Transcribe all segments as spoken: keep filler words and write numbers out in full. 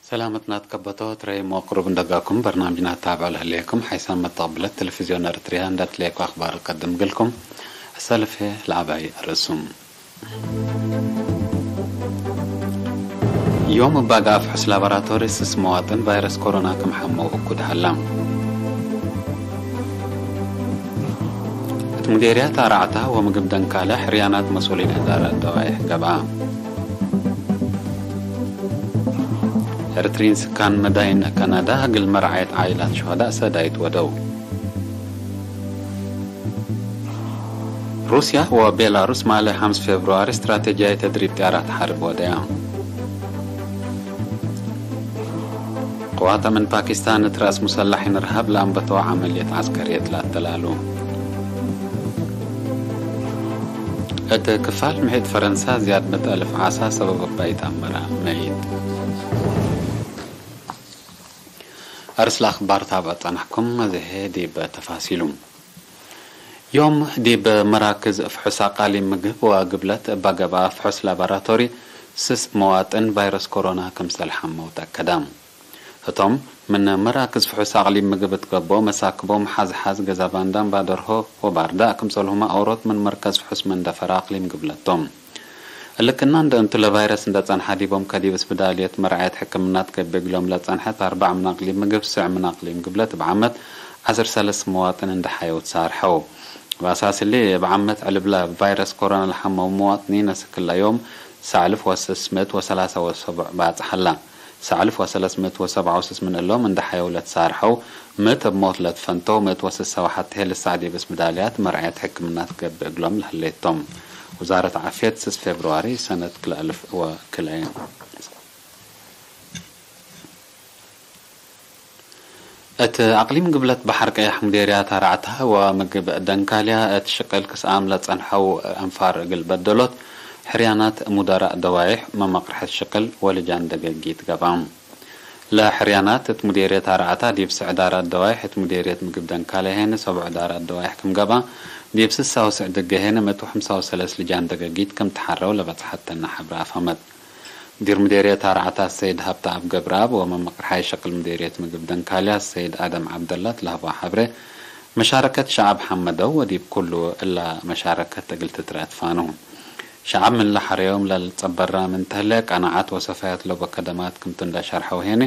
ሰላመትና ትከበቶ ትረይም ወቅሩብ እንደጋኩም በርናምጅና ታብዕ ለህሌኩም ሓይሳም መተቅብለት ቴሌቪዝዮን ኤረትርያ እንደ ትሌኮ አክባር ቀድም ግልኩም። አሰልፌ ለአባይ ርእሱም ዮም እብ አግኣፍ ሕስ ላቦራቶሪ ስስ መዋጥን ቫይረስ ኮሮና ክም ሐመው እኩድ ሀላ። እት ሙዴርያት አርዓታ ወምግብ ደንካለ ሕርያናት መስኡሊን እዳረት ደዋይሕ ገብአ። ኤረትርዪን ስካን መዳይን ካናዳ እግል መርዓየት ዓኢላት ሹሀዳእ ሰዳይት ወደው። ሩስያ ወቤላሩስ ማለ ሐምስ ፌብሩዋሪ ስትራቴጂያዊ ተድሪብ ጥያራት ሐርብ ወደያ። ቅዋተ ምን ፓኪስታን እት ረአስ ሙሰላሒን እርሃብ ለአንበተወ ዐመልየት ዐስከርየት ለአተላሉ። እት ክፋል ምሒጥ ፈረንሳ ዝያድ ምእት አልፍ ዓሳ ሰበብ እባ ኢተአመረ መይት። አርስ ለአክባር ታብዕ ጸናሕኩም፣ አዜ ህዬ ዲብ ተፋሲሉ። ዮም ዲብ መራክዝ ፍሑስ አቃሊም ምግብ ወግብለት እባ ገብአ ፍሑስ ላቦራቶሪ ስስ መዋጥን ቫይረስ ኮሮና ክምሰል ሐመው ተአከደ። ህቶም ምን መራክዝ ፍሑስ አቅሊም ምግብ እት ገብኦ መሳክቦም ሐዝሐዝ፣ ገዛባንዳን፣ ባደርሆ ወባርዳእ ክምሰልሁመ አውሮት ምን መርከዝ ፍሑስ መንደፈረ አቅሊም ግብለት ቶም። እልክና እንደ እንቱ ለቫይረስ እንደ ጸንሐ ዲቦም ከዲብ እስብዳልየት መርዓየት ሕክምና ትገብእ እግሎም ለጸንሐት አርበዕ ምን አቅሊም ምግብ ስዕ ምን አቅሊም ግብለት እብ ዓመት ዐስር ሰለስ መዋጥን እንደ ሐየው ትሳርሐው። እብ አሳስ እሊ እብ ዓመት ዕልብለ ቫይረስ ኮሮና ለሐመው መዋጥኒን እስክላ ዮም ሰዕ አልፍ ወስስ ምእት ወሰላሳ ወሰቡዕ ባጽሕ ሀላ። ሰዕ አልፍ ወሰለስ ምእት ወሰብዓ ወስስ ምን እሎም እንደ ሐየው ለትሳርሐው፣ ምእት እብ ሞት ለትፈንተው፣ ምእት ወስሳ ወሐቴ ልሳዕ ዲብ እስብዳልያት መርዓየት ሕክምና ትገብእ እግሎም ለህሌት ቶም። ውዛረት ዓፍየት ስስ ፌብርዋሪ ሰነት ክልኤ አልፍ ወክልኤ። እት አቅሊም ግብለት በሐር ቀያሕ ሙዴርያት አርዓታ ወምግብ ደንካልያ እት ሽቅል ክስአም ለጸንሐው አንፋር እግል በደሎት ሕርያናት ሙደራእ ደዋይሕ መመቅርሐት ሽቅል ወልጃን ደገጊት ገብአ። ለሕርያናት እት ሙዴርየት አርዓታ ዲብ ስዕ ዳራት ደዋይሕ እት ሙዴርየት ምግብ ደንካልያ ሄነ ሰብዑ ዳራት ደዋይሕ ክም ገብአ፣ ዲብ ስሳ ወስዕ ድገ ሄነ ምእት ወሐምሳ ወሰለስ ልጃን ደገጊት ክም ተሐረው ለበጽሐተነ ሐብረ አፍሀመት። ሙዲር ምዴርየት አርዓታ ሰይድ ሀብተአብ ገብረአብ ወመመቅርሓይ ሸቅል ምዴርየት ምግብ ደንካልያ ሰይድ አደም ዐብደላ ለሀበው ሐብሬ፣ መሻረከት ሸዐብ ሐመደው ወዲብ ኩሉ እላ መሻረከት እግል ትትረአ ትፋኑ። ሸዐብ ምን ለሐረዮም ለልጸበራ ምን ተህሌ ቀናዐት ወሰፋየት ለቡ ከደማት ክምቱ እንደ ሸርሐው ሄኒ፣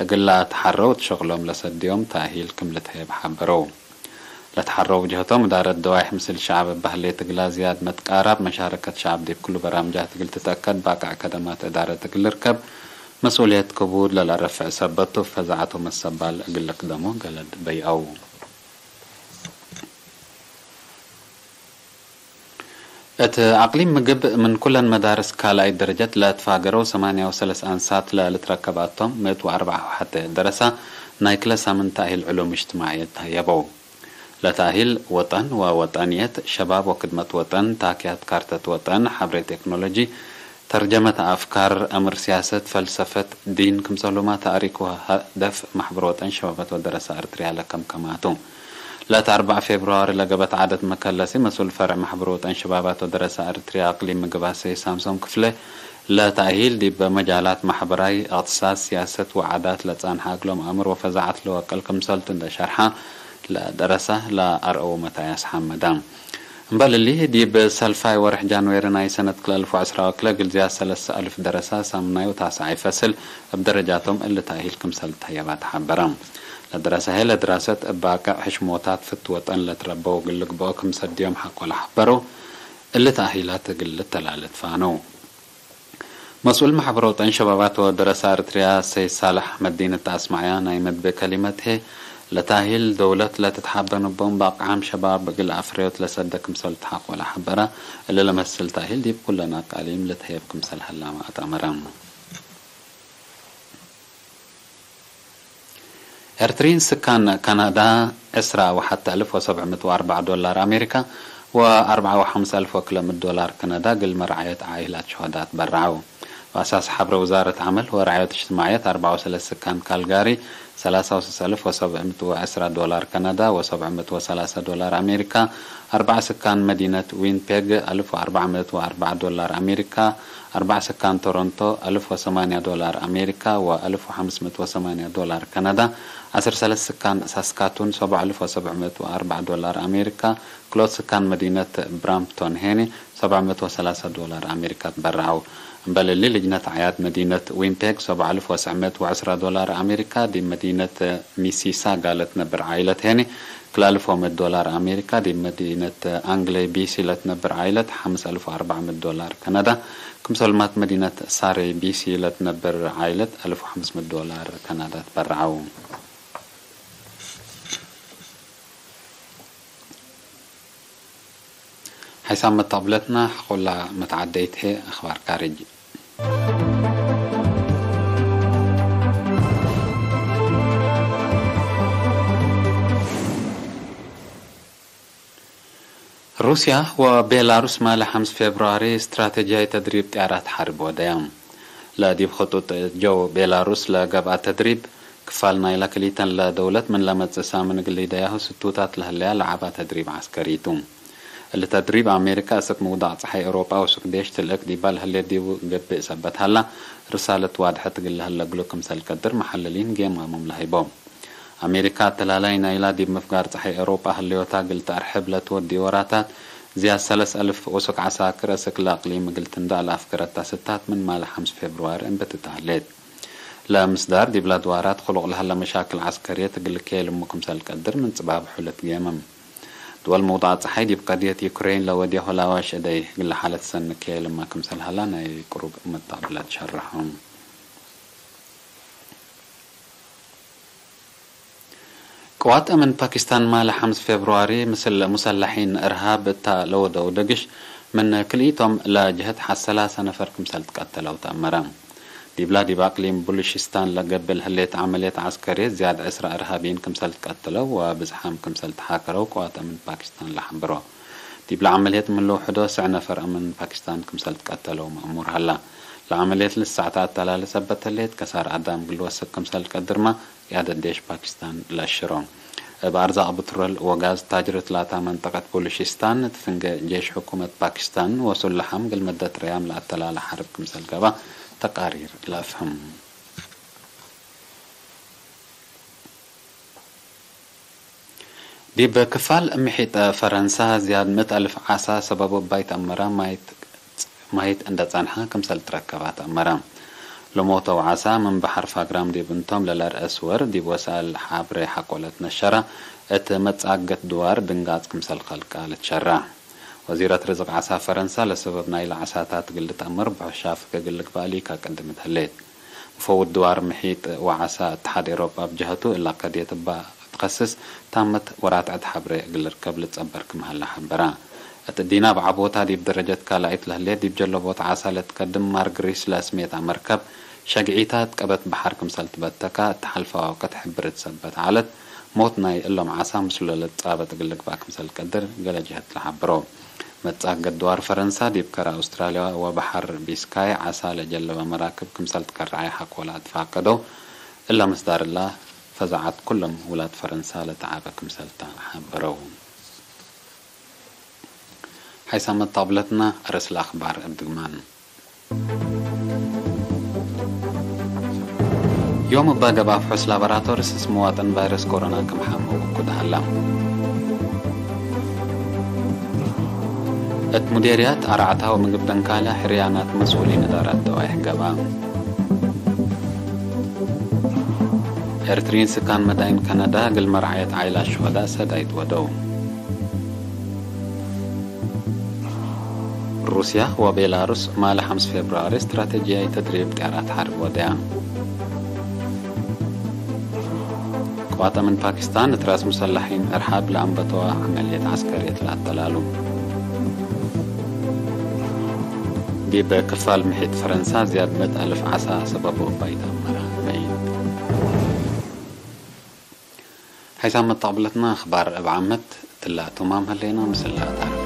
እግል ለአትሐረው እት ሸቅሎም ለሰድዮም ተእሂል ክም ልትሀየብ ሐበረው። ለትሐረው ጀህቶም፣ እዳረት ደዋይሕ ምስል ሸዐብ እበ ህሌት እግላ ዝያድ መትቃራብ፣ መሻረከት ሸዐብ ዲብ ክሉ በራምጃት እግል ትትአከድ፣ ባቅዕ ከደማት እዳረት እግል ልርከብ፣ መስኡልየት ክቡድ ለለአረፍዕ ሰበት ቱ፣ ፈዛዐት ወመሰባል እግል ልክደሞ ገለድ በይአው። እት አቅሊም ምግብ ምን ኩለን መዳርስ ካልኣይት ደረጀት ለትፋገረው ሰማንያ ወሰለስ አንሳት ለልትረከብ አቶም፣ ምእት ወአርበዕ ሐቴ ደረሳ ናይ ክለ ሳምን ተእሂል ዕሉም እጅትማዕየት ተህየበው። ለተእሂል ወጠን ወወጠንየት፣ ሸባብ ወክድመት ወጠን፣ ታክያት ካርተት ወጠን፣ ሐብሬ ቴክኖሎጂ፣ ተርጀመት አፍካር፣ አምር ሲያሰት፣ ፈልሰፈት፣ ዲን፣ ክምሰልሁመ ተእሪክ ወሀደፍ መሕበር ወጠን ሸባባት ወደረሳ እርትርያ ለከምከማቱ። ለእት አርበዕ ፌብርዋሪ ለገብአት ዓደት መከለሲ መስኡል ፈርዕ መሕበር ወጠን ሸባባት ወደረሳ እርትርያ አቅሊም ምግብ አሰይ ሳምሶም ክፍለ፣ ለተእሂል ዲብ መጃላት መሕበራይ፣ እቅትሳድ፣ ሲያሰት ወዓዳት ለጸንሐ እግሎም አምር ወፈዛዐት ለወቀል ክምሰልቱ እንደ ሸርሐ፣ ለደረሳ ለአርአው መታያስ ሐመዳ። እምበል እሊ፣ ዲብ ሰልፋይ ወርሕ ጃንዌሪ ናይ ሰነት ክልኤ አልፍ ወዐስራ ወክልኤ፣ እግል ዝያድ ሰለስ አልፍ ደረሳ ሳምናይ ወታስዓይ ፈስል እብ ደረጃቶም እሊ ተእሂል ክምሰል ተህየባ ተሐበረ። ለደረሳ ህዬ ለድራሰት እብ ባቅዕ ሕሽሞታት ፍት ወጠን ለትረበው እግል ልግብኦ ክም ሰድዮም ሐቆ ለሐበረው፣ እሊ ተእሂላት እግል ልተላለ ትፋነው። መስኡል መሕበር ወጠን ሸባባት ወደረሳ እርትርያ ሰይድ ሳልሕ አሕመድ ዲን እት አስማዕያ ናይ መድቤ ከሊመት ህዬ፣ ለታሂል ደውለት ለትትሓበን እቦም ባቅዓም ሸባብ እግል አፍረዮት ለሰደ ክምሰል ተሐቆለ ሐበረ። እሊ ለመስል ታሂል ዲብ ኩለን አቃሊም ልትሀየብ ክምሰል ሀላመ አትአመረ። ኤርትርዪን ስካን ካናዳ ዕስራ ወሐተ አልፍ ወሰብዕ ምእት ወአርበዕ ዶላር አሜሪካ ወአርበዓ ወሐምስ አልፍ ወክለ ምእት ዶላር ካናዳ እግል መርዓየት ዓኢላት ሹሀዳት በረዐው። ወአሳስ ሐብረ ውዛረት ዐመል ወረዓየት እጅትማዕየት፣ አርበዕ ወሰለስ ስካን ካልጋሪ፣ ሰላሳ ወሰስ አልፍ ወሰብዕ ምእት ወዐስራ ዶላር ከናዳ ወሰብዕ ምእት ወሰላሳ ዶላር አሜሪካ፣ አርበዕ ስካን መዲነት ዊንፔግ፣ አልፍ ወአርበዕ ምእት ወአርበዕ ዶላር አሜሪካ፣ አርበዕ ስካን ቶሮንቶ፣ አልፍ ወሰማንያ ዶላር አሜሪካ ወአልፍ ወሐምስ ምእት ወሰማንያ ዶላር ከናዳ፣ ዐስር ሰለስ ስካን ሳስካቱን፣ ሰብዑ አልፍ ወሰብዕ ምእት ወአርበዕ ዶላር አሜሪካ፣ ክልኦት ስካን መዲነት ብራምፕቶን ሄኒ፣ ሰብዕ ምእት ወሰላሳ ዶላር አሜሪካ ትበረዐው። እምበል እሊ፣ ልጅነት አዕያድ መዲነት ዊንፔግ፣ ሰብዕ አልፍ ወሰዕ ምእት ወዐስራ ዶላር አሜሪካ፣ ዲብ መዲነት ሚሲሳጋ ለትነብር ዓኢለት ሄኒ፣ ክልኤ አልፍ ወምእት ዶላር አሜሪካ፣ ዲብ መዲነት አንግሌ ቢሲ ለትነብር ዓኢለት፣ ሐምስ አልፍ ወአርበዕ ምእት ዶላር ከናዳ፣ ክምሰልማት መዲነት ሳሬ ቢሲ ለትነብር ዓኢለት፣ አልፍ ወሐምስ ምእት ዶላር ከናዳ ትበረዐው። ሓይሳም መታብለትና ሐቆላ መትዓደይት ህዬ፣ አኽባር ካርጅ። ሩስያ ወቤላሩስ ማለ ሐምስ ፌብሩዋሪ ስትራቴጂያይ ተድሪብ ጥያራት ሐርብ ወደያ። ለዲብ ክጡጥ ጀው ቤላሩስ ለገብአ ተድሪብ፣ ክፋል ናይላ ክሊተን ለደውለት ምን ለመጽእ ሳምን እግል ሊደያሁ ስቱታት ለህለያ ለዐባ ተድሪብ ዐስከሪ ቱ። እሊ ተድሪብ አሜሪካ አሰክ ምውዳቅ ጸሓይ ኤውሮጳ ወሱክ ዴሽ ትልእክ ዲባ ለህሌት ዲቡ ገብእ ሰበት ሀላ፣ ርሳለት ዋድሐት እግል ለህለ እግሉ ክምሰል ቀድር መሐልሊን ጌማሞም ለሀይቦ። አሜሪካ አተላላይ ናይላ ዲብ ምፍጋር ጸሓይ ኤውሮጳ ህልዮታ እግል ተአርሕብ ለትወዲ ወራታት፣ ዝያድ ሰለስ አልፍ ወሱክ ዐሳክር አሰክ ለአቅሊም እግል ትንዳእ ለአፍገረታ ስታት ምን ማለ ሐምስ ፌብሩዋሪ እንበትተ ህሌት። ለምስዳር ዲብለ ድዋራት ክሉቅ ለሀለ መሻክል ዐስከርየት እግል ልከየልሙ ክምሰል ቀድር ምን ጽባብሑ ልትጌምም። ድወል ምውዳቅ ጸሓይ ዲብ ቀድየት ዩክሬን ለወዴሆ ላዋሽ እደይ እግለ ሓለት ሰኒ ከየልመ ክምሰል ሀላ ናይ ቅሩብ መታብለት ሸርሖም። ቅዋት አምን ፓኪስታን ማለ ሐምስ ፌብሩዋሪ ምስል ሙሰለሒን እርሃብ እታ ለወደው ደግሽ ምን ክልኢቶም ለጀህት ሐሰላሰ ነፈር ክምሰል ትቀተለው ተአመረ። ዲብላ ዲብ አቅሊም ቡሉሽስታን ለገብእ ለህሌት ዐመልየት ዐስከርየት ዝያድ ዕስራ እርሃብይን ክምሰል ትቀተለው ወብዝሓም ክምሰል ተሓከረው ቅዋት አምን ፓኪስታን ለሐብሮ። ዲብለ ዐመልየት ምን ልውሕዶ ስዕ ነፈር አምን ፓኪስታን ክምሰል ትቀተለው መእሙር ሀላ። ለዐመልየት ልሰዕ ተአተላለ ሰበት ህሌት ከሳር አዳም እግል ልወስክ ክምሰል ቀድርመ ቅያደት ዴሽ ፓኪስታን ለአሽሮ። እብ አርዛቅ ብትሮል ወጋዝ ታጅርት ላታ መንጠቀት ቡሉሽስታን ትፍንጌ ጄሽ ሕኩመት ፓኪስታን ወሱለሓም እግል መደት ረያም ለአተላለ ሐርብ ክምሰል ገብአ ተቃሪር ለአፍህም። ዲብ ክፋል ምሒጥ ፈረንሳ ዝያድ ምእት አልፍ ዓሳ ሰበቡ እባይ ተአመረ ማይት፣ ማይት እንደ ጸንሐ ክምሰል ትረከባ ተአመረ። ለሞተው ዓሳ ምን በሐር ፋግራም ዲብ እንቶም ለለርአ ስወር ዲብ ወሳእል ሐብሬ ሐቆ ለትነሸረ እት መጻገት ድዋር ድንጋጽ ክምሰል ከልቀ ልትሸረሕ። ወዚረት ርዝቅ ዓሳ ፈረንሳ ለሰበብ ናይለ ዓሳታት እግል ልትአመር ብሖሽ ሻፍግ እግል ልግባእ ሊካ ቅድምት ህሌት። ሙፈውድ ድዋር ምሒጥ ወዓሳ እትሓድ ኤሮጳ እብ ጀሀቱ፣ እላ ከድየት እባ እትከስስ ታመት ወራትዐት ሐብሬ እግል ልርከብ ልትጸበር ክም ሀለ ሐበረ። እት እዲና እብ ዐቦታ ዲብ ደረጀት ካልኣይት ለህሌት ዲብ ጀለቦት ዓሳ ለትከድም ማርግሪስ ለስሜታ መርከብ ሸግዒታ እት ቀበት በሐር ክምሰል ትበተካ እት ሐልፈ ወቅት ሕብርት ሰበት ዐለት። ሞት ናይ እሎም ዓሳ ምስሉ ለልትጻበጥ እግል ልግባእ ክምሰል ቀድር ገሌ ጀሀት ለሐብሮ። መጻገት ድዋር ፈረንሳ ዲብ ከረ አውስትራልያ ወበሐር ቢስካይ ዓሳ ለጀለበ መራክብ ክምሰል ትከረዐ ሐቆ ለአትፋቀደው። እለ ምስዳር እላ ፈዛዐት ኩሎም ውላድ ፈረንሳ ለተዓበ ክምሰል ተ ሐበረው። ሓይሳመት ታብለትና፣ አርእስ ለአክባር እብ ድግማን። ዮም እበ ገብአ ፍሑስ ላቦራቶሪ ስስ መዋጥን ቫይረስ ኮሮና ክም ሓመው እኩድ ሀላ። እት ሙዴርያት አርዓታ ወምግብ ደንካለ ሕርያናት መስኡሊን እዳራት ደዋይሕ ገብአ። ኤርትርዪን ስካን መዳይን ከነዳ እግል መርዓየት ዓይላት ሹሀዳእ ሰዳይት ወደው። ሩስያ ወቤላሩስ ማለ ሐምስ ፌብሩዋሪ ስትራቴጂያይ ተድሪብ ጥያራት ሐርብ ወደያ። ቅዋት አምን ፓኪስታን እት ራስ ሙሰላሒን እርሓብ ለአንበተወ ዐመልየት ዐስከርየት ለአተላሉ። ዲብ ክፋል ምሒጥ ፈረንሳ ዝያድ ምእት አልፍ ዐሳ ሰበቡ እባይ ተአመረ መይት። ሓይሳም መተቅብለትና አኽባር እብ ዓመት እትላ ቱማም ህሌና ምስል ለአታር